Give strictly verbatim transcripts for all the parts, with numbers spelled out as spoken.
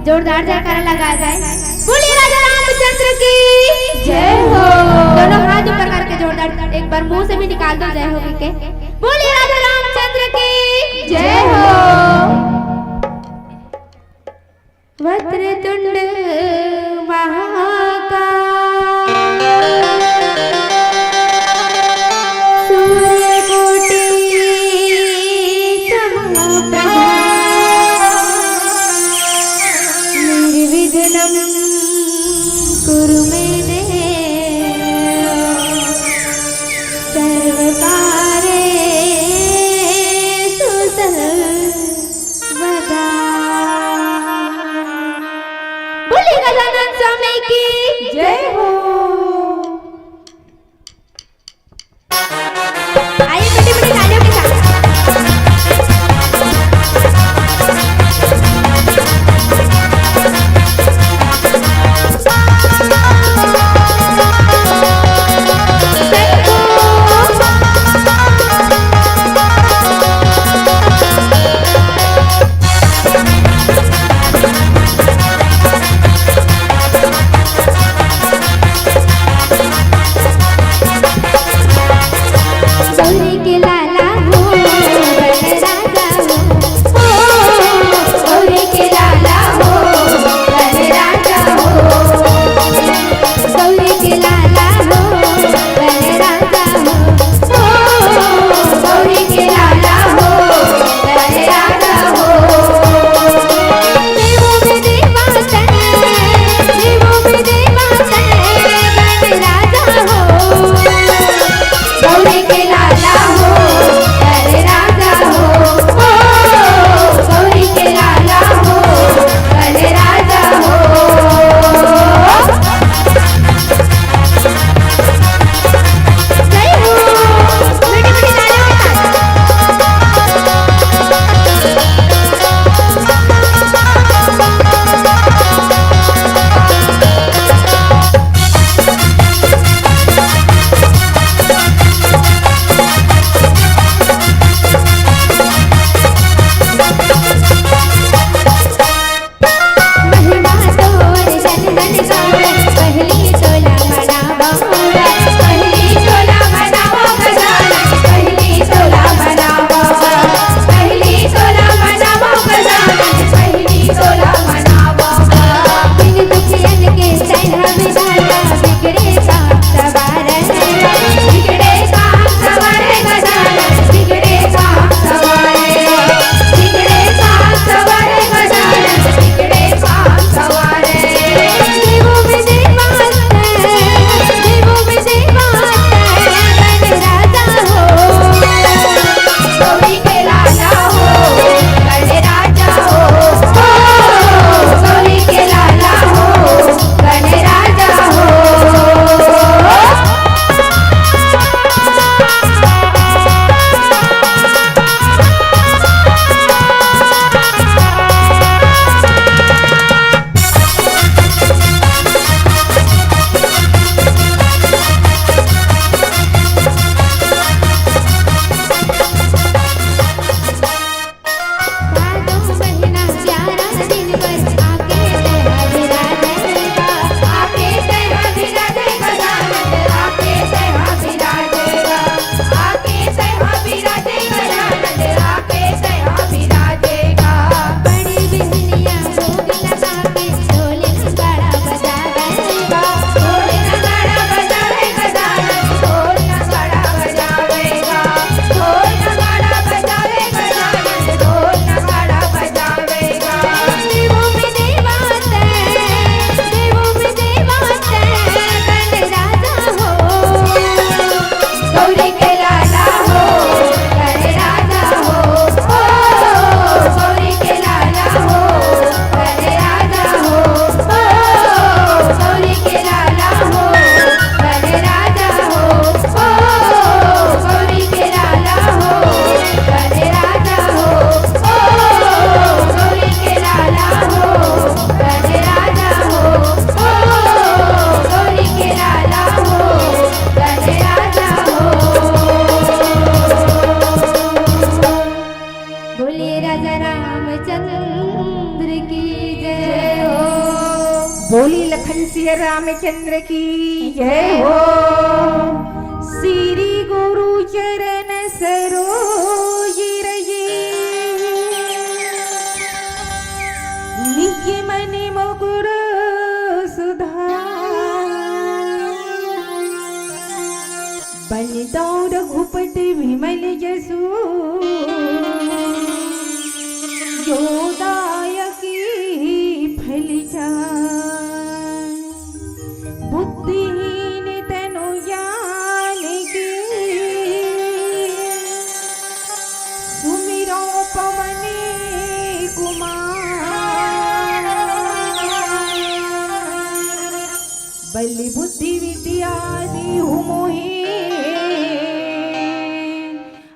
जोरदार जयकारा लगाया जाए। बोलिए राजा रामचंद्र की जय हो। दोनों हाथ ऊपर करके जोरदार, एक बार मुंह से भी निकाल दो जय हो के। बोलिए राजा रामचंद्र की जय हो। वक्रतुंड महाकाय, सूर्यकोटि समप्रभा, निर्विघ्नं कुरु मे देव, सर्वकार्येषु सर्वदा। बोलिए गजानन स्वामी की जय हो। आइए, छोटी-छोटी तालियों के साथ। रामचंद्र की जय हो। बोली लखन सिया रामचंद्र की जय हो। श्री गुरु चरण सरोज रज, निज मन मुकुर सुधार। बन तौ रघुपति विमल जसु, जो दायक फल चार। बुद्धिहीन तनु जानिके, सुमिरौ पवन कुमार। बल बुद्धि विद्या दीहु मोहि,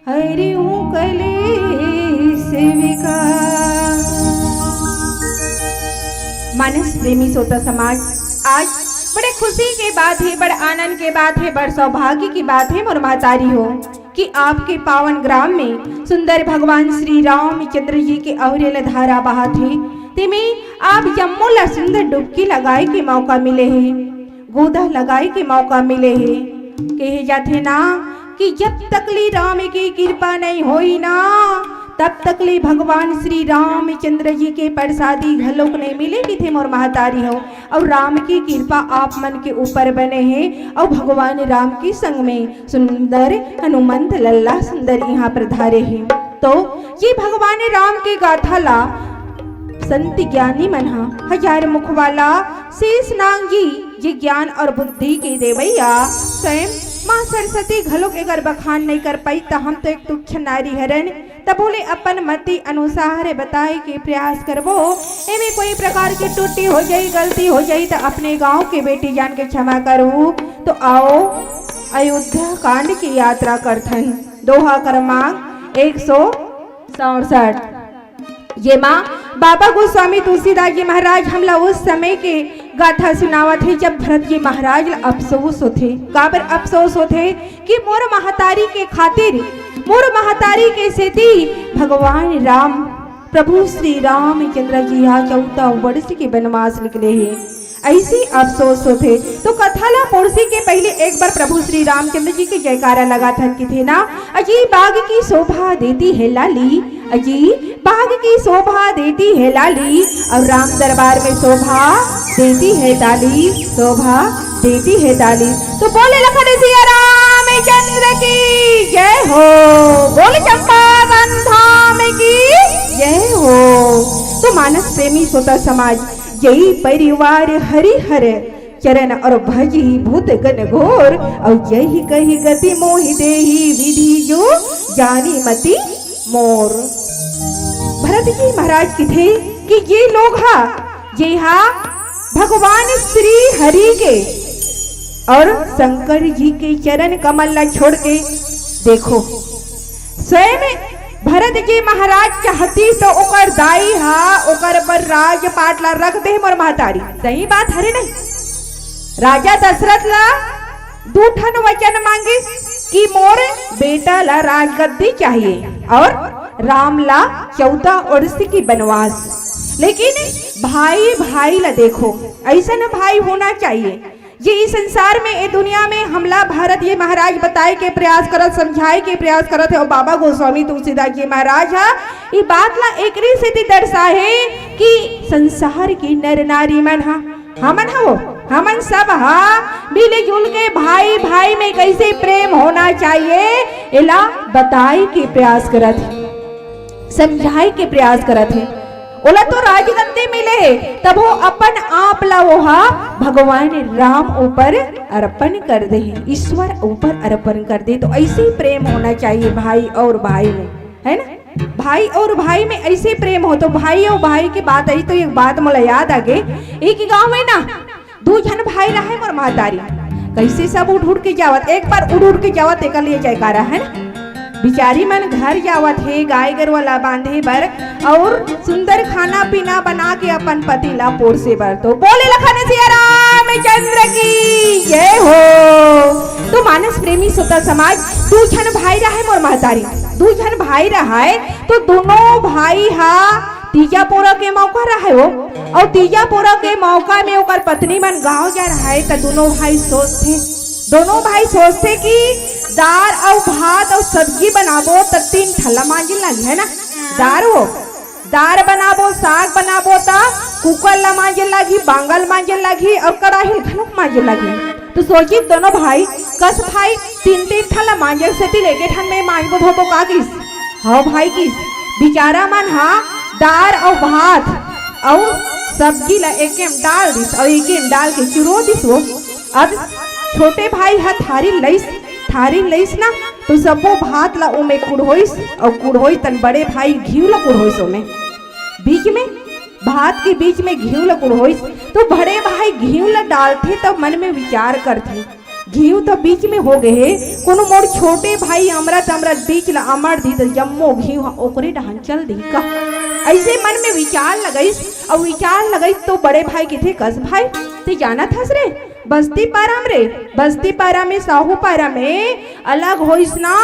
हरिहु कलेस विकार। मानस प्रेमी श्रोता समाज, आज बड़े खुशी के बात हे, बड़ आनंद के बात हे, बड़ सौभाग्य की बात हे मोर महतारी हो कि आपके पावन ग्राम में सुंदर भगवान श्री रामचंद्र जी के अहुरेल धारा बहत हे, तेमे आप जम्मो ला सुंदर डुबकी लगाए के मौका मिले हे, गोदा लगाए के मौका मिले हे। कहे जाथे ना कि जब तक ले राम की कृपा नहीं होई ना, तब तक ले भगवान श्री रामचंद्र जी के प्रसादी घलोक नहीं मिले, किथे मोर महतारी हो। और राम की कृपा आप मन के ऊपर बने हे, और भगवान राम के संग में सुंदर हनुमंत लल्ला सुंदर यहाँ पधारे हे। तो ये भगवान राम के गाथा ला संत ज्ञानी मन ह हजार मुख वाला शेष नांग जी, जे ज्ञान और बुद्धि के देवैया, स्वयं माँ सरस्वती घलोक एकर बखान नहीं कर पाई, त हम तो एक तुच्छ नारी हरन, तभो ले अपन मति अनुसार बताए के प्रयास करबो। एमे कोई प्रकार के त्रुटि हो जाई, गलती हो जाई, त अपने गांव के बेटी जान के क्षमा करहु। तो आओ, अयोध्या कांड की यात्रा करथन, दोहा क्रमांक एक सौ सड़सठ। जेमा बाबा गोस्वामी तुलसीदास जी महाराज हमला उस समय के गाथा सुनावत हे, जब भरत जी महाराज ला अफसोस होथे। काबर अफसोस होथे कि मोर महतारी के खातिर, मोर महतारी के सेती भगवान राम, प्रभु श्री रामचंद्र जी हा चौदह वर्ष के वनवास निकले हे। ऐसी अफसोस होथे। तो कथा ला पोरसी के पहले एक बार प्रभु श्री रामचंद्र जी के जयकारा लगाथन, किथे ना, अजी बाग की शोभा देती है लाली, अजी बाग की शोभा देती है लाली, और राम दरबार में शोभा देती है ताली, शोभा देती है ताली। तो बोले लखन सिया रामचंद्र की जय हो, बोले चंपारण धाम की जय हो। तो मानस प्रेमी श्रोता समाज, जय परिवार हरि हर चरण और भजी भूत गण घोर, और जय कहि गति मोहि देहि विधि जो जानी मति मोर। भरत जी महाराज किथे कि ये लोग हा, ये हा भगवान श्री हरि के और शंकर जी के चरण कमल ला छोड़ के, देखो, स्वयं भरत जी महाराज चाहती तो ओकर दाई हा ओकर बर राजपाट ला रख दे मोर महतारी। सही बात हरे नहीं? राजा दशरथ ला दू ठन वचन मांगिस कि मोर बेटा ला राजगद्दी चाहिए और राम ला चौदह वर्ष की वनवास। लेकिन भाई भाई ला देखो, ऐसन भाई होना चाहिए। ये इस संसार में, ये दुनिया में हमला भरत जी महाराज बताए के प्रयास करत, समझाए के प्रयास करत हे। और बाबा गोस्वामी तुलसीदास जी महाराज हा ई बात ला एकरे सेती दर्शाए हे कि संसार के नर नारी मन हा, हमन हा वो, हमन सब हा मिलजुल के भाई भाई में कैसे प्रेम होना चाहिए, एला बताए के प्रयास करत हे, समझाए के प्रयास करत हे। ओला तो राजगद्दी मिले हे, तभो अपन आप ला ओहा भगवान राम ऊपर अर्पण कर दे हे, ईश्वर ऊपर अर्पण कर दे। तो ऐसे ही प्रेम होना चाहिए भाई और भाई में, है ना? भाई और भाई में ऐसे प्रेम हो। तो भाई और भाई की बात आई तो एक बात मोला याद आ गे। एक गांव में ना दू झन भाई रहे मोर महतारी, कैसे सब उठ उठ के जावत, एक बार उठ उठ के जावत, एकर लिए जयकारा है ना। बिचारी मन घर जावत हे गाय गरुवा ला बांधे बर और सुंदर खाना पीना बना के अपन पति ला पोरसे बर। तो बोले लखन सिया रामचंद्र की जय हो। तो मानस प्रेमी श्रोता समाज, दू झन भाई रहे मोर महतारी, दू झन भाई रहय, तो दोनों भाई हा तीजा पोरा के मौका रहय वो, अउ तीजा पोरा के मौका में ओकर पत्नी मन गाँव जा रहय, त दोनों भाई सोचथे, दोनों भाई सोचथे कि दार अउ भात अउ सब्जी बनाबो, त तीन ठन ला मांजे लागही, है ना? दार वो, दार बनाबो, साग बनाबो, त कुकर ला मांजे लागही, बांगल मांजे लागही अउ कड़ाही घलोक मांजे लागही। तो सोचिस दोनों भाई, कस भाई, तीन तीन ठन ला मांजे सेती ले एके ठन में मांजबो धोबो का किस? हव भाई किस। बिचारा मन हा दार अउ भात अउ सब्जी ला एके में डाल दिस अउ एके में डाल के चुरो दिस वो। अब छोटे भाई हा थारी लइस, थारी लइस ना, तो सबो भात ला ओमे कुढ़ोइस अउ कुढ़ोइस तन बड़े भाई घीव ला कुढ़ोइस ओमे। बीच में भात के बीच में घीव ल कुढ़ोइस, तो बड़े भाई घीव ल डालथे, तब मन में विचार करथे, "घीव तो बीच में हो गए हे, कोनो मोर छोटे भाई अमरत, अमरत बीच ल अमर दिही, त जम्मो घीव ह ओकरे डहान चल दिही का?" अइसे मन में विचार लगइस, अउ विचार लगइस, तो बड़े भाई कथे, "कस भाई, ते जानत हस रे, बस्ती पारा में रे, बस्ती पारा में, साहू पारा में अलग होइस ना,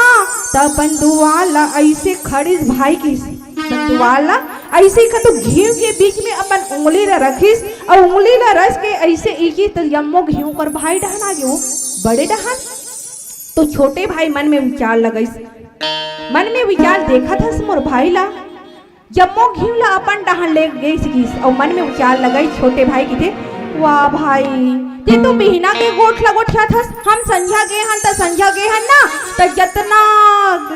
त अपन दुवार ल अइसे खड़िस भाई किस।" अपन दुवार ला अइसे ही कतो घीव के बीच में अपन उंगली ला रखिस अउ उंगली ला रख के अइसे इकी त जम्मो घीव ओकर भाई डहान आ गे, वो बड़े डहान। तो छोटे भाई मन में विचार लगइस, मन में विचार, "देखत हस मोर भाई ला, जम्मो घीव ला अपन डहान ले गइस गिस।" अउ मन में विचार लगइस छोटे भाई कथे, "वाह भाई, ते तो बिहना के गोठ ला गोठियात हस, हम संझा गे हन त संझा गे हन ना, त जतना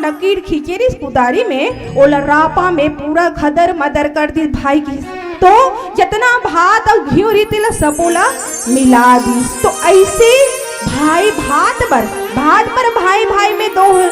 लकीर खींचे रिस कुदारी में, ओला रापा में पूरा खदर मदर कर दिस भाई किस। तो जतना भात अउ घीव रिस तेला सबो ला मिला दिस।" तो अइसे भाई भात बर, भात बर भाई भाई में दो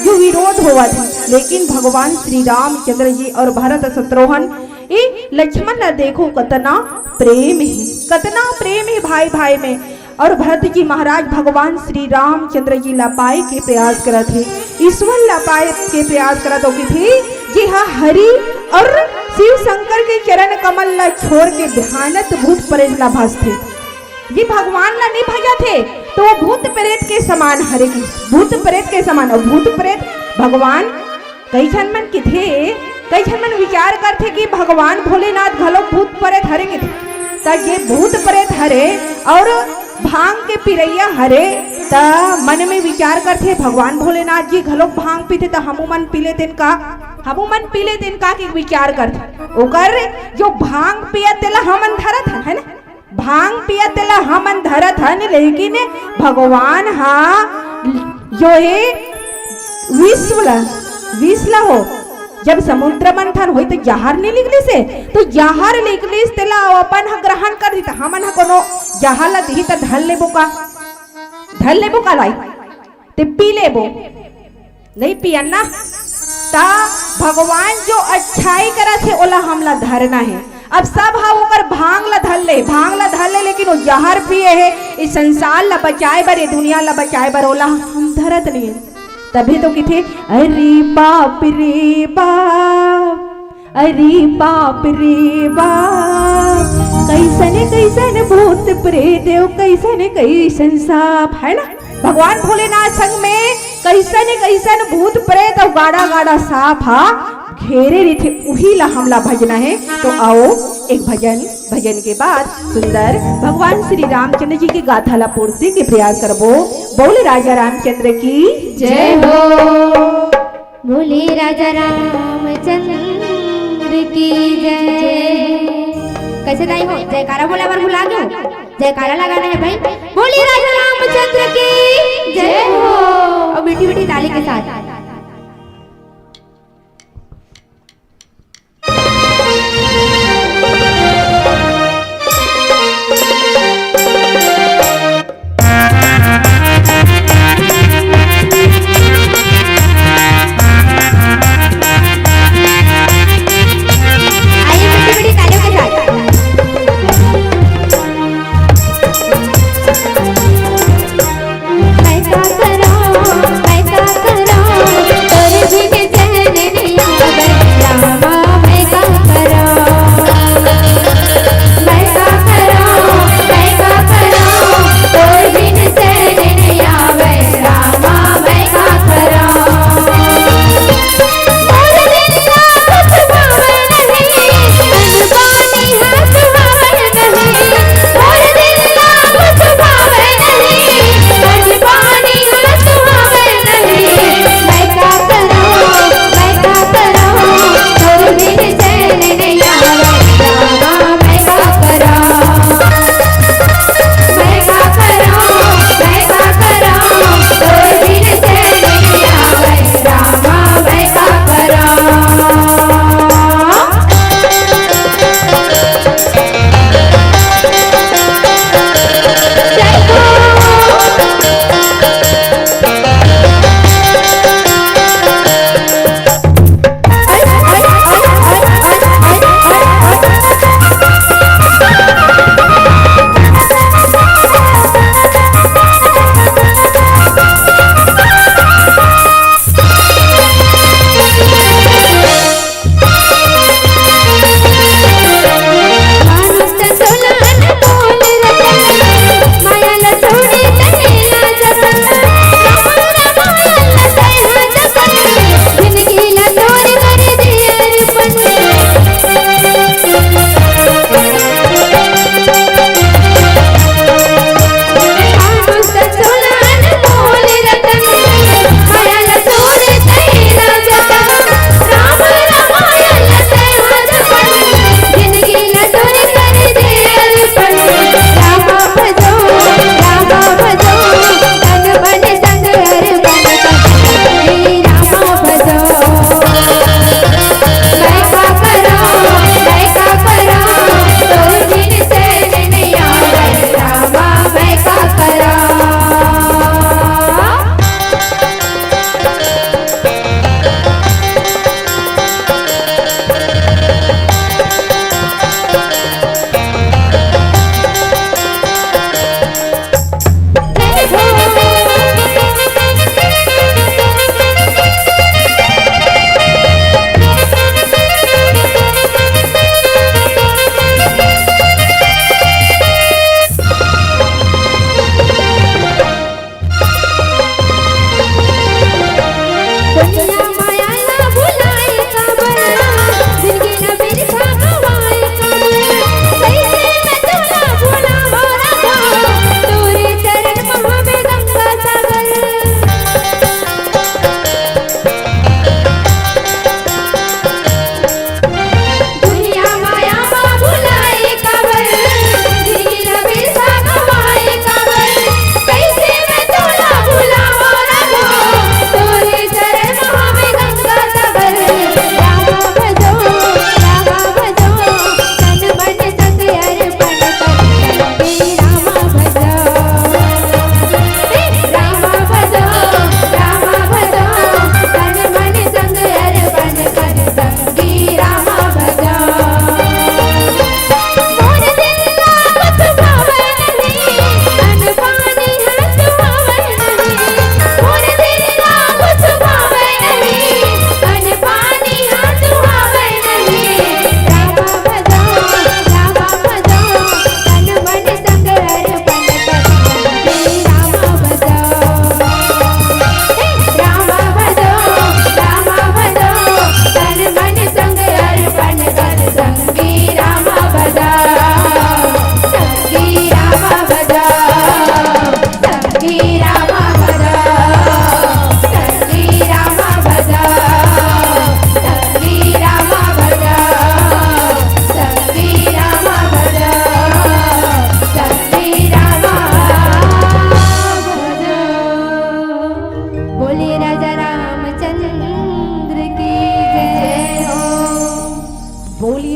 जो विरोध होवत हे, लेकिन भगवान श्री रामचंद्र जी अउ भरत शत्रुघ्न ए लक्ष्मण ला देखो, कतना प्रेम हे, कतना प्रेम हे भाई भाई में। अउ भरत जी महाराज भगवान श्री रामचंद्र जी ला पाए के प्रयास करत हे, ईश्वर ला पाए के प्रयास करत हे, कथे, "जे हा हरि अउ शिव शंकर के चरण कमल ला छोड़ के ध्यानत भूत प्रेत ला भजथे।" जे भगवान ला नइ भजत हे, तो वो भूत प्रेत के समान हरे कि, भूत प्रेत के समान। अउ भूत प्रेत भगवान कई झन मन किथे, कई झन मन विचार करथे कि भगवान भोलेनाथ घलो भूत प्रेत हरे किथे। त जे भूत प्रेत हरे अउ भांग के पिरैया हरे, त मन में विचार करथे, "भगवान भोलेनाथ जी घलो भांग पीथे, त हमू मन पी लेतेन का, हमू मन पी लेतेन का?" के विचार करथे। ओकर जो भांग पियत तेला हमन धरत हन, है ना? भांग पियत तेला हमन धरत हन, लेकिन भगवान हा जो हे विष ला, विष ला हो, जब समुद्र मंथन होई त जहर नइ निकलिस हे, त जहर निकलिस तेला अपन ह ग्रहण कर दिही, त हमन ह कोनो जहर ला दिही त धर लेबो का, धर लेबो का लाई? ते पी लेबो, नइ पियन ना। त भगवान जो अच्छाई करत हे, ओला हमला धरना हे। अब सब ह ओकर भांग ला धर ले, भांग ला धर ले, लेकिन वो जहर पिए हे, इस संसार ला बचाए बर, ये दुनिया ला बचाए बर, ओला हम धरत नइ हे। तभी तो किथे, "अरे बाप रे बाप, अरे बाप रे बाप, कइसन कइसन भूत प्रेत, अउ कइसन कइसन सांप," है ना? भगवान भोलेनाथ संग में कइसन कइसन भूत प्रेत अउ गाड़ा गाड़ा सांप हा घेरे रहिथे, उही ला हमला भजना हे। तो आओ एक भजन, भजन के बाद सुंदर भगवान श्री रामचंद्र जी के गाथा ला पोरसे के प्रयास करबो। बोल राजा रामचंद्र की जय हो। बोले राजा रामचंद्र की जय। कइसे दाई हो, जयकारा बोला बर भुला गयो? जयकारा लगाना हे भाई। बोले राजा रामचंद्र की जय हो। अउ मीठी मीठी ताली के साथ। आइए, मीठी मीठी तालियों के साथ। मैं का करूं, मैं का करूं,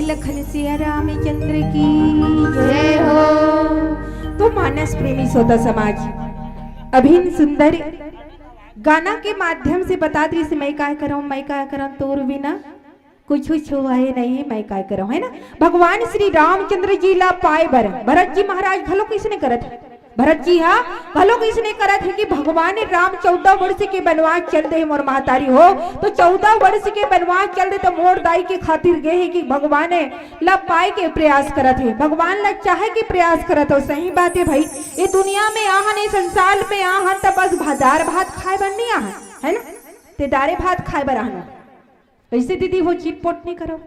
लखन सिया रामचंद्र की जय हो। तो मानस प्रेमी श्रोता समाज, अभिन सुंदर गाना के माध्यम से बतात रहिस, मैं काय करंव, मैं काय करंव, तोर बिना कुछु छुवाए नहीं, मैं काय करंव, है ना? भगवान श्री रामचंद्र जी ला पाए बर भरत जी महाराज घलो कइसने करत हे, भरत जी हा घलो कइसने करत हे कि भगवान राम चौदह वर्ष के बनवास चल दे हे मोर महतारी हो, तो चौदह वर्ष के बनवास चल दे तो मोर दाई के खातिर गे हे कि भगवान ला पाए के प्रयास करत हे, भगवान ला चाहे के प्रयास करत हो। सही बात हे भाई, ये दुनिया में आहन, ये संसार में आहन त बस भा-, दार भात खाए बर नहीं आहन, है ना? ते दारे भात खाए बर आहन। कइसे दीदी हो, चिटपोट नहीं करो।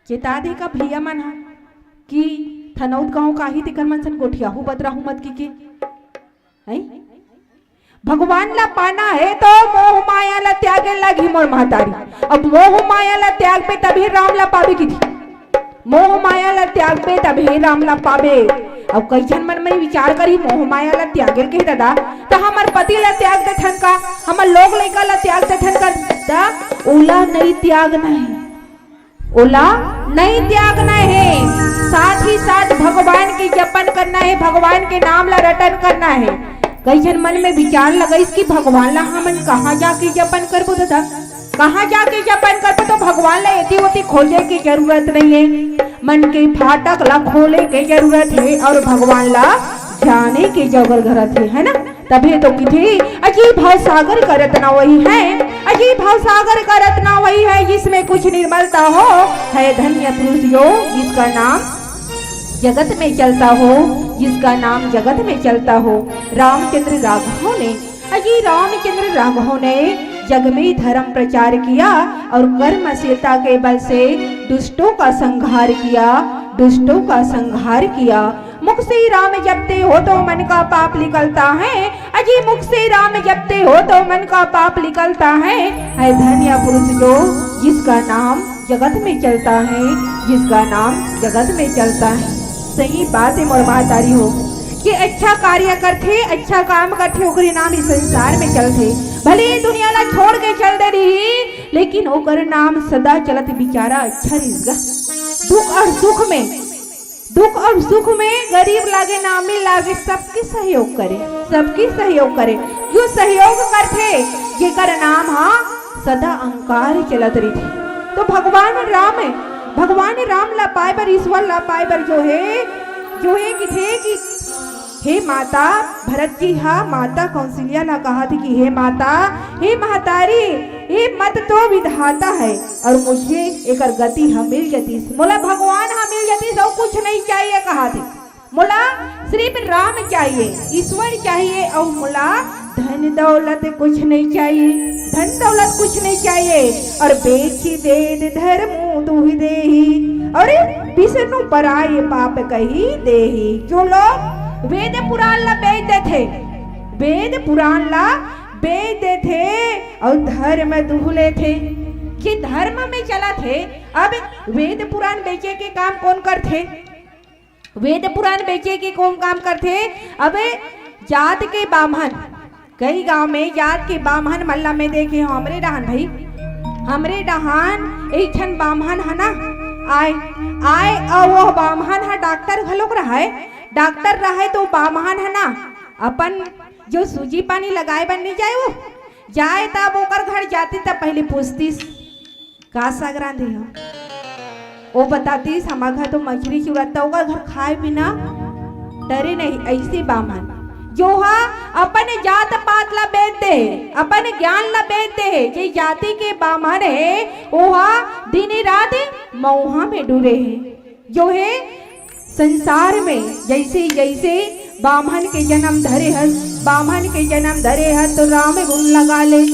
चेता दे का भैया मन हा कि थनौत गाँव का ही तेकर मन सन गोठियाहू बतराहू मत की के। हैं? भगवान ला पाना हे तो मोह माया ला त्यागे लगही मोर महतारी। अब मोह माया ला त्यागबे तभी राम ला पाबे किथे। मोह माया ला त्यागबे तभी राम ला पाबे। अब कई झन मन में विचार करही, मोह माया ला त्यागे के दादा, त हमर पति ला त्याग देथन का, हमर लोग लइका ला त्याग देथन का? त ओला नहीं त्यागना हे, ओला नहीं त्यागना हे। साथ ही साथ भगवान के जपन करना हे, भगवान के नाम ला रटन करना हे। कई झन मन में विचार लगाइस कि भगवान ला हमन कहाँ जाके जपन करबो दादा, कहाँ जाके जपन करबो? तो भगवान ला एती ओती खोजे के जरूरत नहीं हे, मन के फाटक ला खोले के जरूरत हे और भगवान ला जाने के जरूरत हे, है ना? तभे तो किथे अजी भवसागर का रतना वही है, अजी भवसागर का रतना वही है जिसमें कुछ निर्मलता हो, है धन्य पुरुष जो जिसका नाम जगत में चलता हो, जिसका नाम जगत में चलता हो। रामचंद्र राघव ने, अजी रामचंद्र राघव ने जग में धर्म प्रचार किया और कर्मशीलता के बल से दुष्टों का संहार किया, दुष्टों का संहार किया। मुख से राम जपते हो तो मन का पाप निकलता है, अजी मुख से राम जपते हो तो मन का पाप निकलता है। है धन्य पुरुष जो जिसका नाम जगत में चलता है, जिसका नाम जगत में चलता है। सही बात हे मोर महतारी हो, कि अच्छा कार्य करथे, अच्छा काम करथे, ओकरे नाम इस संसार में चलथे। भले ये दुनिया ला छोड़ के चल दे रही, लेकिन ओकर नाम सदा चलत, बिचारा अच्छा रहिस गा। दुख और सुख में, दुख और सुख में गरीब लागे ना अमीर लागे, सबके सहयोग करे, सबके सहयोग करे। जो सहयोग करथे, जेकर नाम हा सदा अंकार चलत रहिथे। तो भगवान राम हे, भगवान राम ला पाए बर, ईश्वर ला पाए बर जो हे, जो हे किथे कि हे माता, भरत जी हा माता कौशल्या ला कहा थे कि हे माता, हे महतारी, ये मत तो विधाता है और मुझे एकर गति हा मिल जतीस, मोला भगवान हा मिल जतीस और कुछ नहीं चाहिए कहा थे। मोला सिर्फ राम चाहिए, ईश्वर चाहिए और मोला धन दौलत कुछ नहीं चाहिए, धन दौलत कुछ नहीं चाहिए। और बेची वेद धर्म दुहि देही, और विष्णु पराय पाप कही देही। जो लोग वेद पुराण ला बेच देथे, वेद पुराण ला बेच देथे और धर्म दुह लेथे, कि धर्म में चलत हे। अब वेद पुराण बेचे के काम कौन करथे? वेद पुराण बेचे के कौन काम करथे? अब जात के बाम्हन, कई गांव में जात के बाम्हन मन ला मैं देखे हंव, हमरे डहान भाई, हमरे डहान एक ठन बाम्हन ह ना, आय, आय, अउ वो बाम्हन ह डॉक्टर घलोक रहय, डॉक्टर रहय तो बाम्हन ह ना, अपन जो सूजी पानी लगाए बर नहीं जाए, वो जाए तब ओकर घर जाती तब पहले पूछतीस, का साग रांधे हो? वो बतातीस, हमर घर तो मछली चुराता, ओकर घर खाए बिना डरे नहीं। ऐसे बाम्हन जो हा अपन जात पात ला बेच दे, अपन ज्ञान ला बेच दे, जे जाति के बाम्हन हे, वो हा दिन रात मऊहा में डूबे हे। जो हे संसार में जैसे जैसे बाम्हन के जन्म धरे हस, बाम्हन के जन्म धरे हस तो राम गुण लगा ले,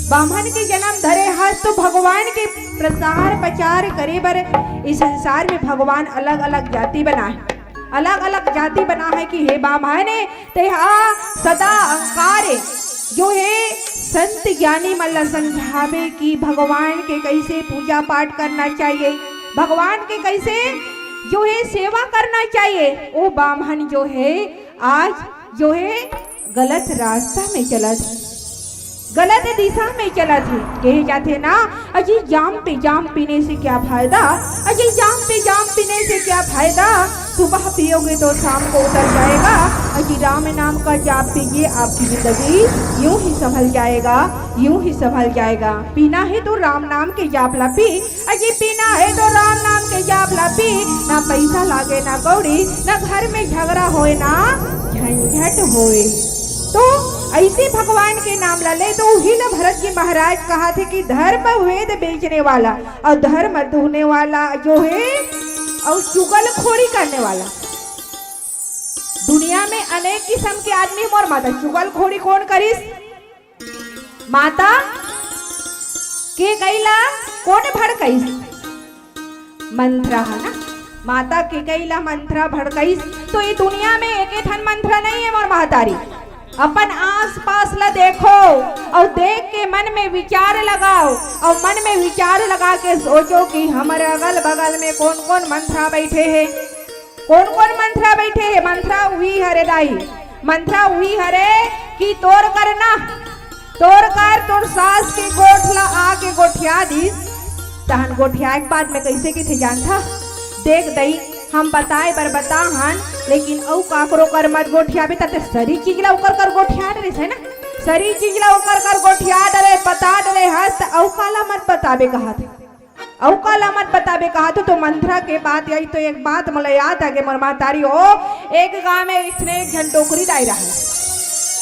बाम्हन के जन्म धरे हस तो भगवान के प्रचार प्रचार करे बर इस संसार में भगवान अलग अलग जाति बना है, अलग अलग जाति बना है कि हे बाम्हन, तेहा सदा अंकार जो हे संत ज्ञानी मन ला समझावे कि भगवान के कैसे पूजा पाठ करना चाहिए, भगवान के कैसे जो हे सेवा करना चाहिए। वो बाम्हन जो हे आज जो हे गलत रास्ता में चलत हे। गलत दिशा में चलत हे। कहे जाथे ना, अजी जाम पे जाम पीने से क्या फायदा, अजी जाम पे जाम पीने से क्या फायदा, सुबह पियोगे तो शाम को उतर जाएगा। अजी राम नाम का जाप पीजिए, आपकी जिंदगी यूं ही संभल जाएगा, यूं ही संभल जाएगा। पीना है तो राम नाम के जाप ला पी, अजी पीना है तो राम नाम के जाप ला पी, ना पैसा लागे ना कौड़ी, ना घर में झगड़ा होए ना झंझट होए। तो ऐसे भगवान के नाम ला ले तो उही ला भरत जी महाराज कहाथे कि धर्म वेद बेचने वाला और धर्म दूहने वाला जो है और चुगलखोरी करने वाला। दुनिया में अनेक किस्म के आदमी मोर माता चुगलखोरी कौन करिस? माता के कई ला कौन भड़कइस? मंथरा है ना, माता के कई ला मंथरा भड़कइस। तो ये दुनिया में एक ठन मंथरा नहीं है मोर महतारी। अपन आसपास ला देखो और देख के मन में विचार लगाओ और मन में विचार लगा के सोचो कि हमारे अगल बगल में कौन कौन मंथरा बैठे हैं। कौन कौन मंथरा बैठे हे? मंथरा उही हरे दाई, मंथरा उही हरे कि तोर कर ना, तोर कर तोर सास के गोठ ला आके गोठिया दिस। तहन गोठियाए के बाद में कैसे किथे जानथा? देख दई, हम बताए बर बता हन, लेकिन अउ काकरो कर मत गोठियाबे, तते सरी चीज ला ओकर कर गोठिया डरे है ना, सरी चीज ला ओकर कर गोठिया डरे, बता डरे हस, त अउ काला मत बताबे कहत। अउ काला मत बताबे कहा तो, तो मंथरा के बात आई तो एक बात मोला याद आ गे मोर महतारी हो। एक गांव में इसने एक झन डोकरी दाई रहा।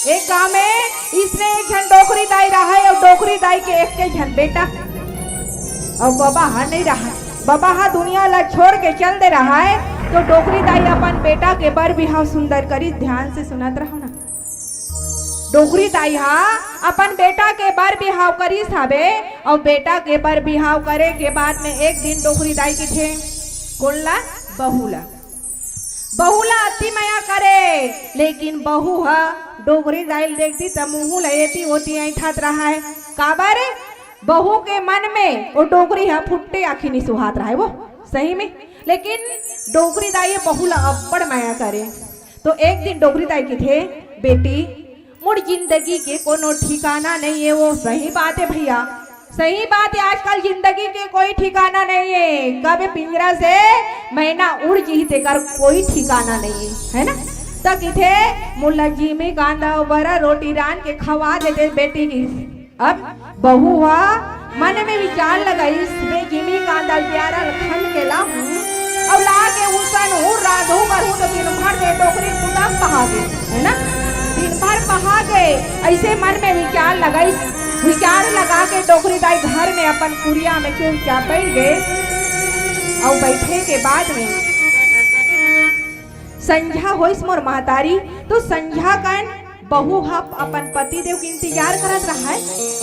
एक गांव में इसने एक झन डोकरी दाई रहा और डोकरी दाई के एक के झन बेटा और बबा हा नहीं रहा। बबा हा दुनिया ला छोड़ के चल दे रहा है। तो डोकरी दाई अपन बेटा के बर बिहाव सुंदर करी। ध्यान से सुनत रहो ना। डोकरी दाई हा अपन बेटा के बर बिहाव करिस हाबे, अउ बेटा के बर बिहाव करे के बाद में एक दिन डोकरी दाई किथे, कोन ला? बहू ला। बहू ला अति मया करे, लेकिन बहू हा डोकरी दाई ल देखती त मुंह ला एती ओती ऐंठत रहाय। काबर? बहू के मन में वो डोकरी हा फुट्टे आँखी नी सुहात रहाय वो, सही में। लेकिन डोकरी दाई बहू ला अब्बड़ मया करे। तो एक दिन डोकरी दाई किथे, बेटी, मोर जिंदगी के कोनो ठिकाना नहीं है। वो सही बात है भैया, सही बात है। आजकल जिंदगी के कोई ठिकाना नहीं है। कब पिंजरा से मैना उड़ जी, तेकर कोई ठिकाना नहीं है, है ना? तो किथे, मोला जिमी कांदा बरा रोटी रांध के खवा देते बेटी की। अब बहू हा मन में विचार लगाइस, मैं जिमी कांदा प्यारा ल खन के लाहूं, अउ ला के उसन हूं, रांधू करहूं तो दिन भर दे डोकरी पूरा पहा गे, है ना? दिन भर पहा गे। ऐसे मन में विचार लगाइस, विचार लगा के डोकरी दाई घर में अपन कुरिया में चुपचाप बैठ गे। अउ बैठे के बाद में संझा होइस मोर महतारी, तो संझा कन बहू ह अपन पति देव के इंतजार करत रहय।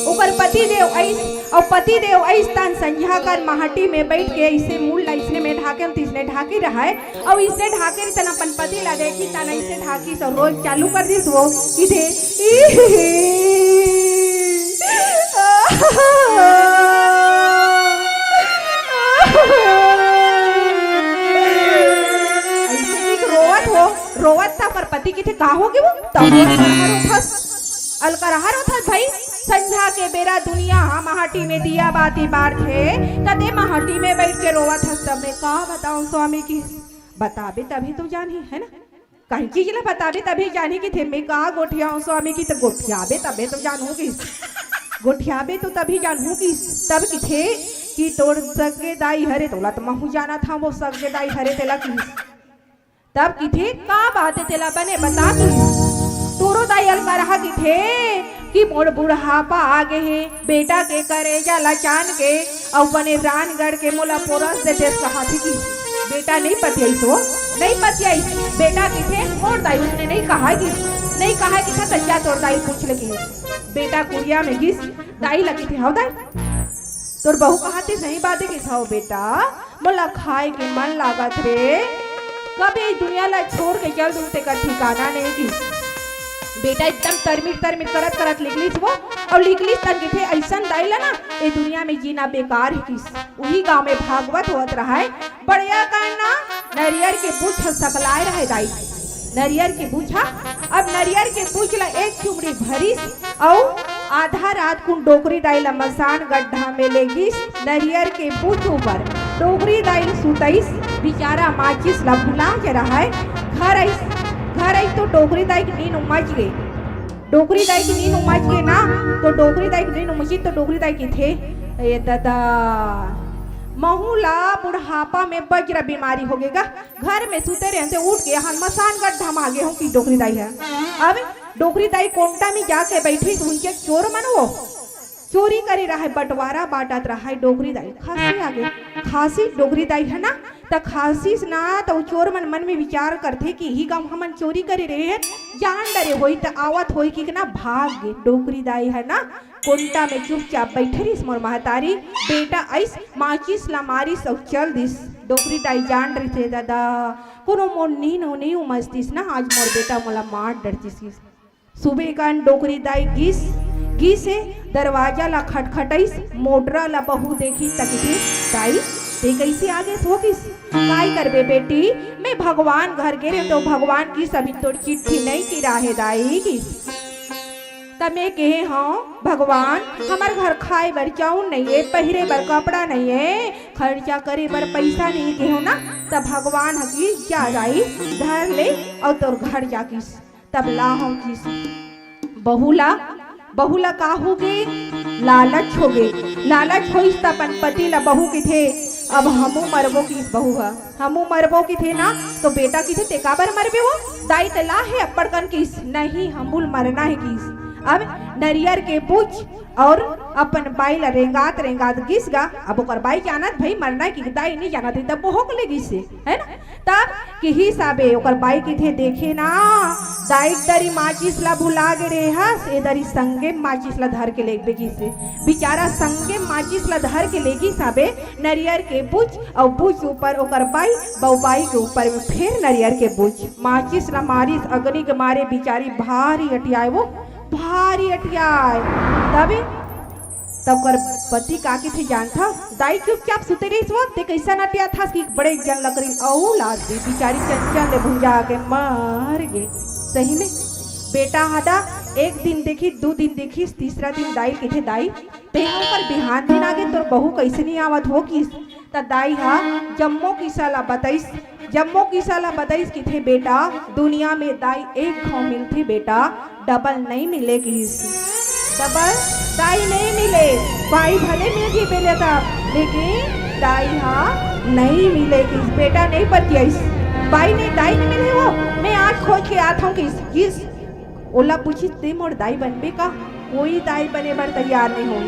ओकर पति देव अइस, अउ पति देव अइस तन संझा कन माटी में बैठ के अइसे मुड़ ला इसने में ढाके, तइसने ढाके रहय, अउ इसने ढाके रही तन अपन पति ला देखी, तन अइसे ढाकिस अउ रोए चालू कर दिस वो, किथे, अइसे नी रोवत हो, रोवत त पर पति किथे, का हो गे वो? त अलकरहा रोथस, अलकरहा रोथस भाई। संझा के बेरा दुनिया ह माटी में दिया बाती बारथे, त ते माटी में बैठ के रोवत हस। त मैं का बताऊं स्वामी की, बताबे तभी तो जानही, है ना? कहीं चीज ला बताबे तभी जानही किथे मैं का गोठियाऊं स्वामी की, त गोठियाबे तबे तो जानहूं किस, गोठियाबे तो तभी जानहूं किस। तब किथे कि तोर सगे दाई हरे, तोला त महू जानत हंव, वो सगे दाई हरे तेला किस। तब किथे, का बात हे तेला बने बता किस। तोरो दाई अलकरहा किथे कि मोर बुढ़ापा आ गे हे, बेटा के करेजा ला चान के अउ बने रानगढ़ के मोला पोरस दे देस कहाथे किस। बेटा नहीं पतियाइस वो, नहीं पतियाइस। बेटा किथे, मोर दाई उसने नहीं कहा किस, नहीं कहा किथे, त जा तोर दाई पूछ ले किस। बेटा कुरिया में गिस, दाई ला किथे, हव दाई, तोर बहू कहाथे सही बात हे किस, हव बेटा, मोला खाए के मन लागत रे, कब ए दुनिया ला छोड़ के चल दूं तेकर ठिकाना नहीं किस। बेटा एकदम तरमिर तरमिर करत करत लिकलिस वो, अउ लिकलिस तन किथे, अइसन दाई ला ना, ए दुनिया में जीना बेकार हे किस। उही गांव में भागवत होवत रहय, बढ़िया कन ना नरियर के बुछ सकलाय रहय दाई, नरियर के बुछ। अब नरियर के बुछ ला एक चुमड़ी भरिस अउ आधा रात कुन डोकरी दाई ला मसान गड्ढा में ले गिस, नरियर के बुच ऊपर। डोकरी दाई सुतइस, बिचारा माचिस ला भुला के रहय। घर आइस, घर आइस तो डोकरी दाई के नींद उमज गे। डोकरी दाई के नींद उमज गे ना, तो डोकरी दाई के नींद उमजी तो डोकरी दाई कहिथे, "ए ददा, महू ला बुढ़ापा में बजरा बीमारी होगे गा।" घर में सुते रहे ते उठ के हन मसान गड्ढा में आगे हों कि डोकरी दाई ह। अब डोकरी दाई कोंटा में जाके बैठी, उनके चोर मन वो चोरी करे रहय, बंटवारा बांटत रहय। डोकरी दाई खांसी आगे, खांसी डोकरी दाई ह ना, त खांसी से ना त वो चोर मन मन में विचार करथे कि इही गांव हमन चोरी करे रहे हन, जान डरे होई त आवत होई कि ना भाग गे। डोकरी दाई ह ना कोंटा में चुपचाप बैठे रहिस मोर महतारी। बेटा आइस, माचिस ला मारिस अउ चल दिस। डोकरी दाई जान रहिथे ददा, कोनो मोर नींद नइ उमजतिस ना, आज मोर बेटा मोला मार डरतिस। सुबह कन डोकरी दाई गिस, गिस हे, दरवाजा ला खटखटइस, मोटरा ला बहू देखिस त कहिथे, "दाई, ते कइसे आ गेस हो गिस?" "काय करबे बेटी, मैं भगवान घर गे रहें तो भगवान गिस अभी तोर चिट्ठी नइ किरा हे दाई गिस।" त मैं कहे हंव, "भगवान, हमर घर खाए बर चाउर नइ हे, पहिरे बर कपड़ा नइ हे, खर्चा करे बर पइसा नइ हे," कहे हंव ना, त भगवान ह गिस, "जा दाई, धर ले अउ तोर घर जा," गिस। तब लाहूं किस बहू ला, बहू ला का होगे? लालच होगे। लालच होइस त अपन पति ला बहू कहिथे, "अब हमू मरबो," किस बहू ह, "हमू मरबो," कहिथे ना। तो बेटा कहिथे, "ते काबर मरबे वो? दाई त ला हे अब्बड़ कन," किस, "नहीं, हमू ल मरना हे," किस। अब नरियर के बुच अउ अपन बाई ला रेंगात रेंगात गिस गा। अब ओकर बाई जानत भई मरना हे कि दाई नइ जानत हे, तब बहू के ले गिस हे, है ना? तब किहिस अबे ओकर बाई कहिथे, "देखे ना, दाई दरी माचिस ला भुला गे रेहस, ए दरी संगे माचिस ला धर के लेगबे," किहिस। बिचारा संगे माचिस ला धर के लेगिस अबे नरियर के बुच, अउ बुच ऊपर ओकर बाई, बउ बाई के ऊपर में फेर नरियर के बुच। माचिस ला मारिस, अग्नि के मारे बिचारी भारी अटियाए वो, भारी अटियाए। तबे त ओकर पति का कहिथे जानथव? "दाई चुपचाप सुते रहिस वो, ते कइसन अटियाथस कि बड़े जन लकड़ी अउ लाद दे।" बिचारी चंचल ले भुंजा के मर गे। सही में बेटा ह दा एक दिन देखिस, दू दिन देखिस, तीसरा दिन दाई कहिथे, "दाई, ते ह ओकर बिहान दिन आगे तोर बहू कइसे नइ आवत हो?" किस त दाई ह जम्मो किस्सा ला बतइस। जम्मो किस्सा ला बतइस, कहिथे, "बेटा, दुनिया में दाई एक घांव मिलथे बेटा, डबल नइ मिले," किहिस। डबल दाई नइ मिले, बाई भले मिल गे बेटा, लेकिन दाई हा नइ मिले किहिस। बेटा नइ पतियाइस, बाई नइ, दाई नइ मिले वो, मैं आज खोज के आत हंव किहिस। ओला पूछिस, "ते मोर दाई बनबे का?" कोई दाई बने बर तैयार नइ होय।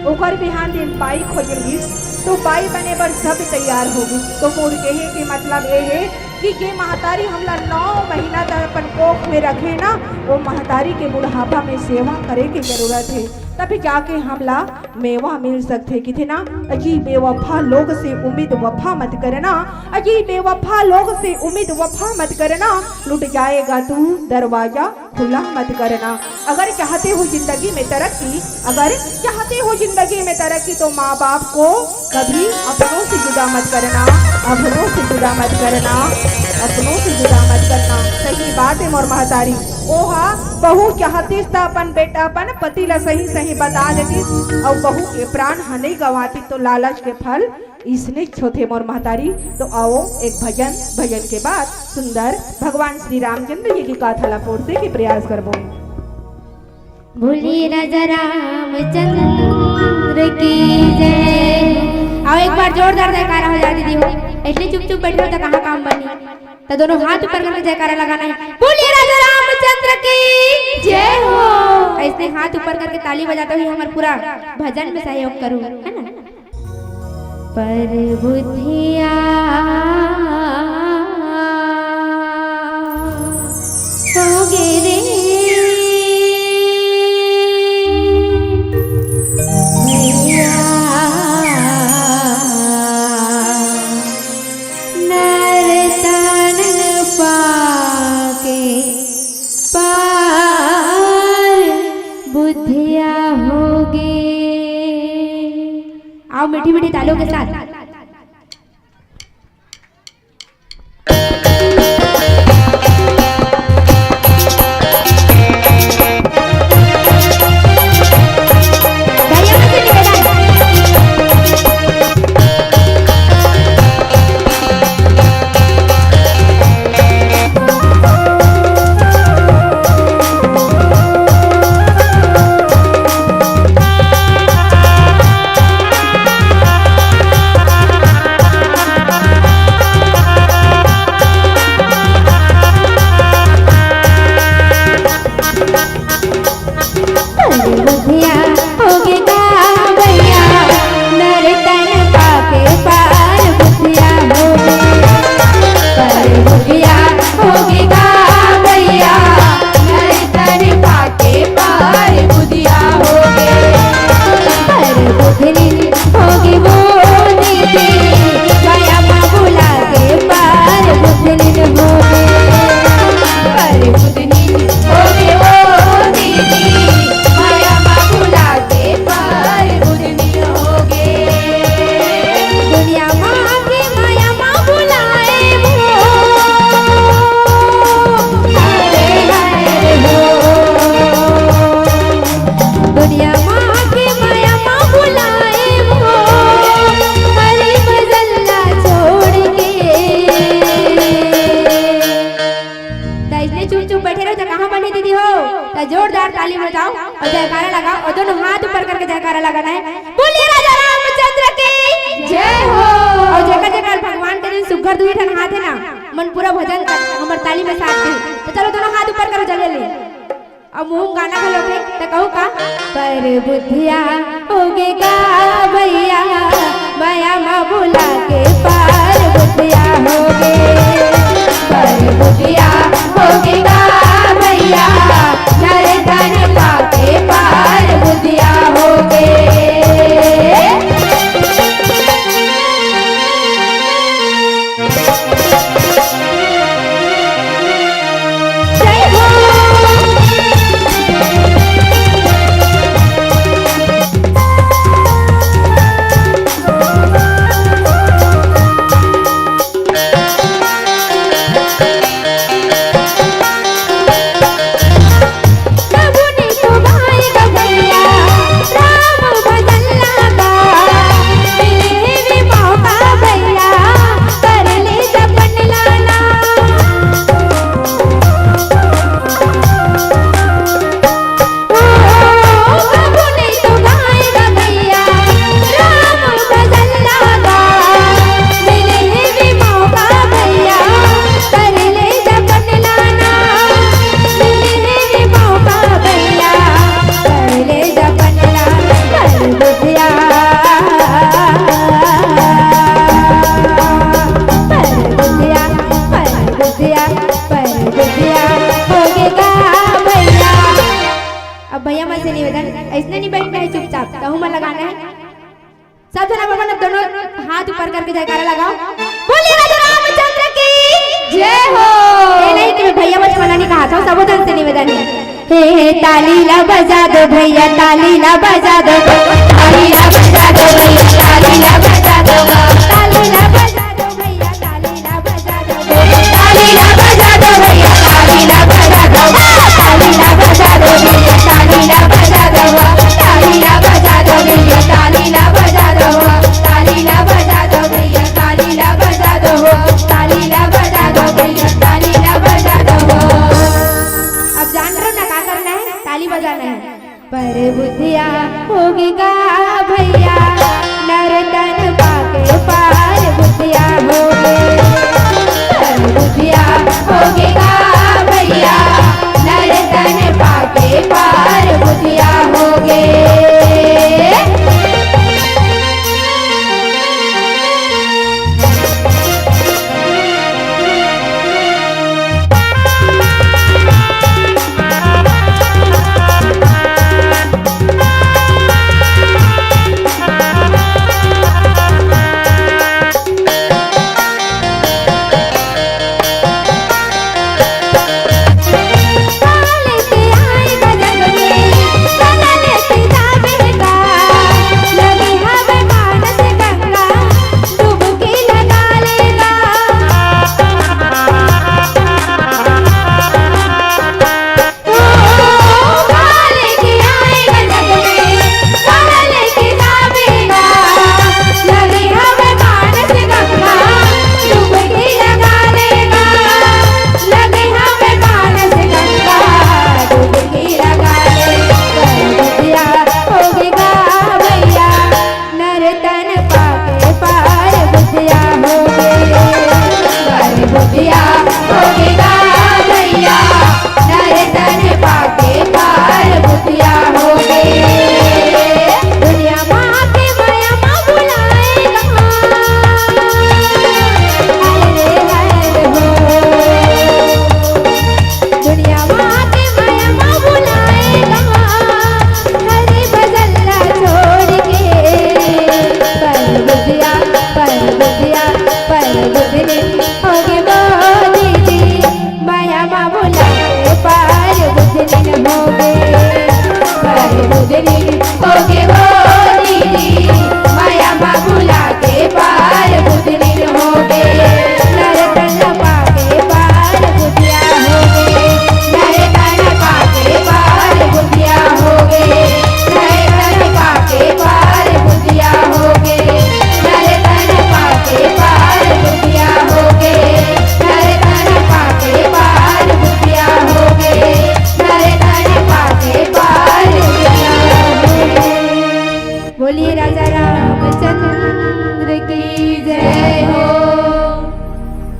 ओकर बिहान दिन बाई खोजे गिस, तो बाई बने बर सब तैयार हो गिस। तो मोर कहे के मतलब ये हे कि जे महतारी हमला नौ महीना तक अपन कोख में रखे ना, वो महतारी के बुढ़ापा में सेवा करे के जरूरत हे, तभी जाके हमला मेवा मिल सकथे। किथे ना, "अजी बेवफा लोग से उम्मीद वफा मत करना, अजी बेवफा लोग से उम्मीद वफा मत करना, लुट जाएगा तू दरवाजा खुला मत करना।" अगर चाहते हो जिंदगी में तरक्की, अगर चाहते हो जिंदगी में तरक्की, तो माँ बाप को कभी अपनों से जुदा मत करना, अपनों से जुदा मत करना, अपनों से जुदा मत करना। सही बात हे मोर महतारी। ओहा बहू चाहतिस त अपन बेटा, अपन पति ला सही सही बता देतिस, अउ बहू के प्राण ह नइ गंवातिस। तो लालच के फल इसने छोथे मोर महतारी। तो आओ एक भजन, भजन के बाद सुंदर भगवान श्री रामचंद्र जी की गाथा ला पोरसे के प्रयास करबो। बोलिए राजा रामचंद्र की जय। आओ एक बार जोरदार जयकारा हो जाए दीदी हो। ऐसे चुप चुप बैठे हो तो कहाँ काम बनी? तो दोनों हाथ ऊपर करके जयकारा लगाना है। बोलिए राजा रामचंद्र की जय हो। ऐसे हाथ ऊपर करके ताली बजाते हुए हमारे पूरा भजन में सहयोग करूँ, है ना? पर बुधिया होगे रे भैया, नर तन पाके पार बुधिया होगे। आओ मीठी मीठी तालियों के साथ। अउ जयकारा लगाओ, अउ दोनों हाथ ऊपर करके जयकारा लगाना है। बोलिए राजा रामचंद्र की जय हो। अउ जेकर जेकर भगवान के दिन सुग्घर दुई ठन हाथ है ना, मन पूरा भजन कर, हमर ताली में साथ दे। तो चलो दोनों हाथ ऊपर करो, जल्दी जल्दी। अब मुंह गाना घलो के, तो कहू का? पर बुधिया होगे गा भैया, मया मा बुला के पर बुधिया होगे। पर बुधिया होगे गा भैया, नर धन पाके पर बुधिया होगे। जय हो। अब भैया मन से निवेदन, ऐसने नहीं बैठना है, चुपचाप कहूँ मन लगाना है। सब झन अपन अपन दोनों हाथ ऊपर करके जयकारा लगाओ। बोलिए राजा रामचंद्र की जय हो। ए नहीं, तुम्हें भैया बचपना नहीं कहा था, सबो झन से निवेदन है। हे, हे, ताली ला बजा दो भैया, ताली ला बजा दो, ताली ला बजा दो भैया, ताली ला बजा दो, ताली ला बजा दो भैया, ताली ला बजा दो। अब जान रहे हो ना का करना है, ताली बजाना है। पर बुधिया होगे गा भैया, नर तन पाके पर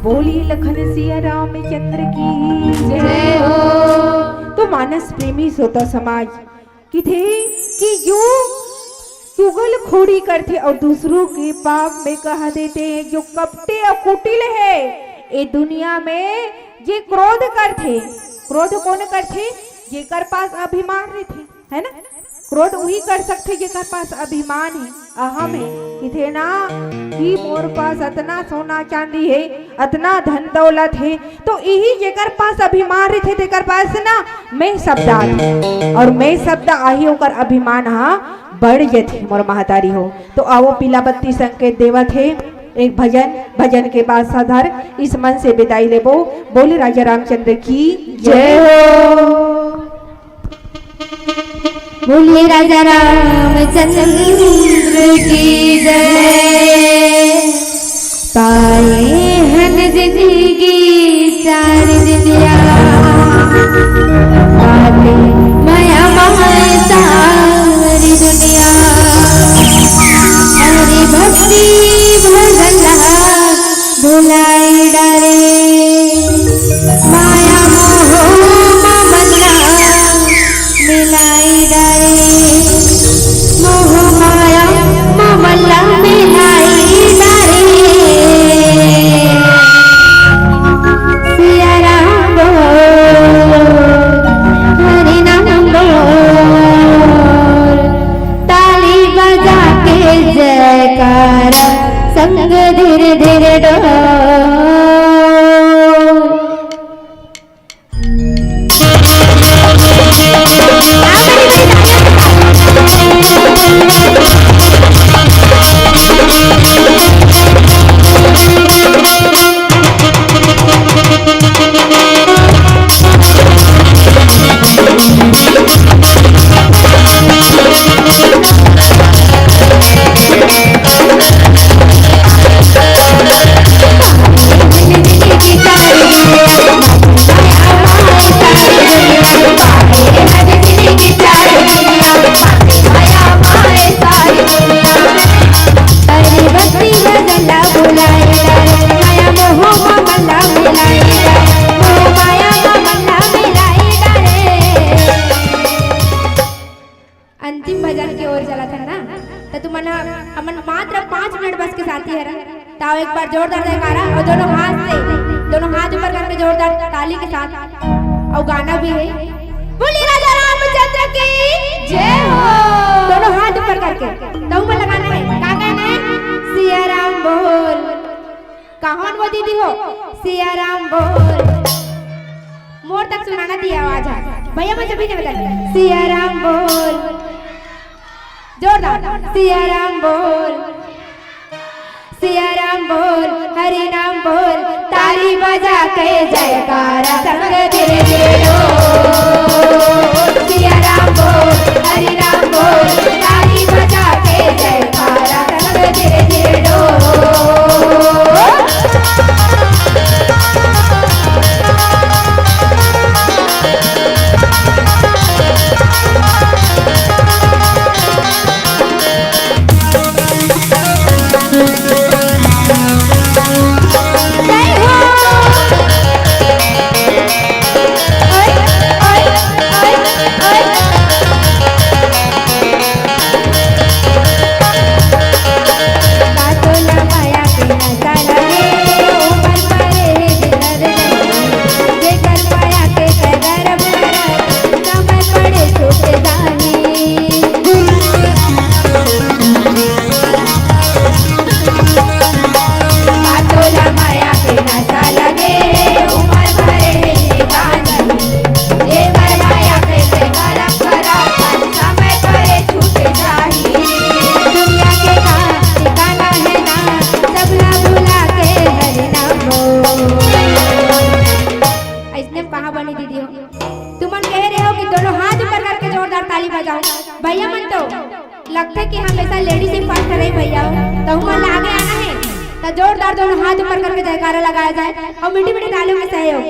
बोलिए लखन सिया रामचंद्र की जय हो। तो मानस प्रेमी श्रोता समाज, किथे कि जो चुगलखोरी करथे और दूसरों के पाप में कह देथे, जो कपटी और कुटिल हे ये दुनिया में, जे क्रोध करथे। क्रोध कोन करथे? जेकर पास अभिमान रहिथे, है ना? क्रोध उही कर सकथे जेकर पास अभिमान हे, अहम हे। किथे ना कि मोर पास अतना सोना चांदी हे, अतना धन दौलत हे, तो इही जेकर पास अभिमान रहिथे तेकर पास ना मैं शब्द आथे, और मैं शब्द आही ओकर अभिमान ह बढ़ जथे मोर महतारी हो। तो आवो पीला बत्ती संकेत देवत हे एक भजन, भजन के बाद साधार इस मन से विदाई लेबो। बोले राजा रामचंद्र की जय हो। बोलिए राजा रामचंद्र की जय। पाए हन जिंदगी चार दुनिया, पापी मया माय सारी दुनिया। हरि भक्ति भजन भुलाई डारे, माया मोह ममता मिलाई डारे, मोह माया ममता मिलाई डारे। सिया राम बोल, हरि नाम बोल, ताली बजा के जयकारा, संग धीरे धीरे डोल। अंतिम भजन के ओर चलत हन ना, त तुमन ह, हमन मात्र पाँच मिनट बस के साथी हरन। त आओ एक बार जोरदार जयकारा और दोनों हाथ से, दोनों हाथ ऊपर करके जोरदार ताली के साथ, और गाना भी है। बोलिए राजा रामचंद्र की जय हो। दोनों हाथ ऊपर करके, तहु मन लगाना है। का गाना है? सिया राम बोल। कहाँ वो दीदी हो? सिया राम बोल। मोर तक सुनाना दिया आवाज है। भैया मन सभी ने बता। सिया राम बोल। जोरदार। सिया राम बोल। सिया राम बोल, हरि नाम बोल, ताली बजा के जयकारा संग धीरे धीरे डोल। सिया राम बोल, हरि नाम बोल, ताली बजा के जयकारा संग धीरे धीरे डोल। अइसने में कहाँ बनी दीदी हो? तुमन कहे रहे हो कि दोनों हाथ ऊपर करके जोरदार ताली बजाओ। भैया मन तो लगथे कि हमेशा ladies ही first रही भैया हो, तहु मन ला आगे आना है, त जोरदार दोनों हाथ ऊपर करके जयकारा लगाया जाए और मीठी मीठी तालियों में सहयोग।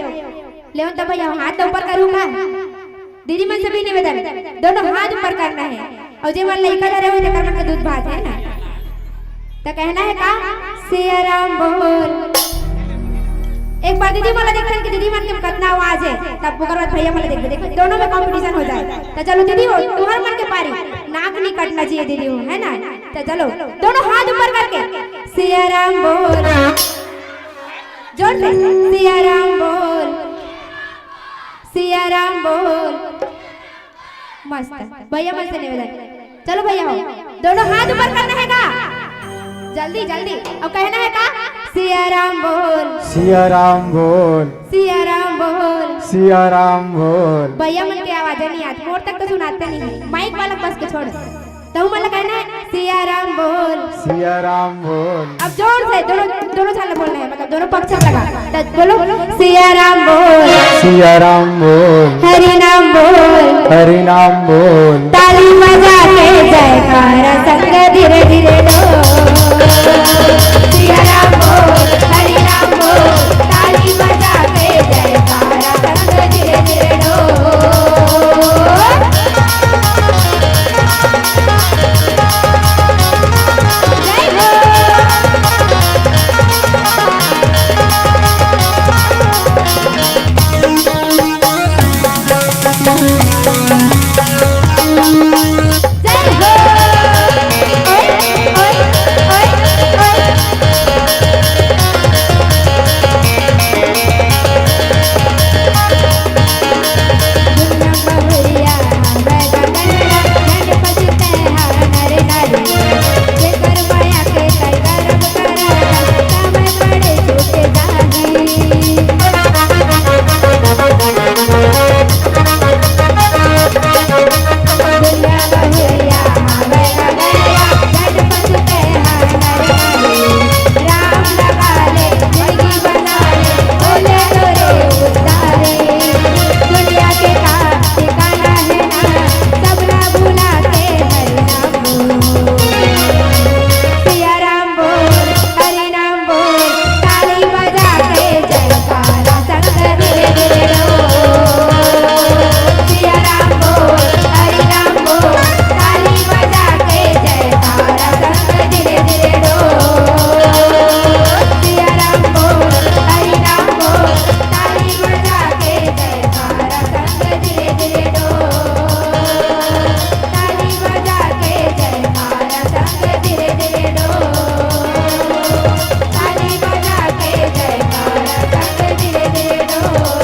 लेकिन तब भैया हाथ तो ऊपर करूंगा, दीदी मन से भी निवेदन, दोनों हाथ ऊपर करना है। और जे मन लइका धरे हो, तेकर मन के दूध भात है ना, त कहना है का? सिया राम बोल। पर दीदी मन ला देखथन कि दीदी मन के कतना आवाज हे, तब ओकर बाद भैया मन ला देखबे, देखबे, दोनों में कॉम्पिटिशन हो जाए। त चलो दीदी हो, तुहर मन के पारी, नाक नहीं कटना चाहिए दीदी हो, है ना? त चलो, दोनों हाथ ऊपर करके सिया राम बोल, जोर से, सिया राम बोल, सिया राम बोल। मस्त। भैया मन से निवेदन, चलो भैया हो, दोनों हाथ ऊपर करना है का? जल्दी जल्दी। और कहना है का? सिया राम बोल, सिया राम बोल, सिया राम बोल। सिया राम बोल। भैया मन के आवाज नहीं आती, मोर तक तो सुनाते नहीं है, माइक वाला बस के छोड़। तो मन ला कहना है सिया राम बोल, सिया राम बोल। अब जोर से दोनों, दोनों झन ला बोलना है, मतलब दोनों पक्ष में लगा। तो बोलो, सिया राम बोल, सिया राम बोल। हरि नाम बोल, हरि नाम बोल। ताली बजा के जयकारा संग धीरे धीरे डोल। सिया राम बोल, हरि नाम बोल। ताली बजा के जयकारा संग धीरे धीरे डोल। जय हो। जय हो। ओए, ओए, ओए, ओए। दुनिया बहुरिया, मैं गगन गणपति तेहार नर नारी। जेकर माया के कई करम करत, समय पड़े छूट जाही। दुनिया बहुरिया, मैं गगन गणपति तेहार नर नारी। राम लगा ले, जिंदगी बना ले, बोले तोरे उद्धारे। दुनिया के का ठिकाना है ना, सबला भुला के हरि नाम बोल। सिया राम बोल, हरि नाम बोल। ताली बजा के जयकारा संग धीरे धीरे डोल। सिया राम बोल, हरि नाम बोल। ताली बजा के जयकारा संग धीरे धीरे डोल। सिया राम बोल, हरि नाम बोल। ताली बजा के जयकारा संग धीरे धीरे डोल। ताली बजा के जयकारा संग धीरे धीरे डोल। ताली बजा के जयकारा संग धीरे धीरे डोल।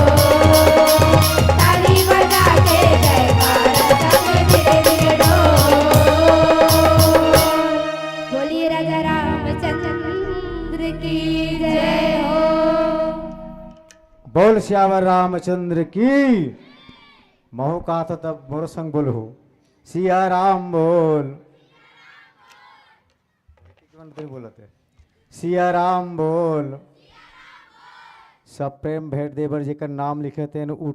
ताली बजा के जयकारा संग धीरे धीरे डोल। बोलिए राजा रामचंद्र की जय हो। बोल सियावर रामचंद्र की। महू कहा था तब मोर संग बोलहू, सिया राम बोल। एक मिनट, तैं बोलत हे। सिया राम बोल। सब प्रेम भेंट दे बर जेकर नाम लिखे तेन उठ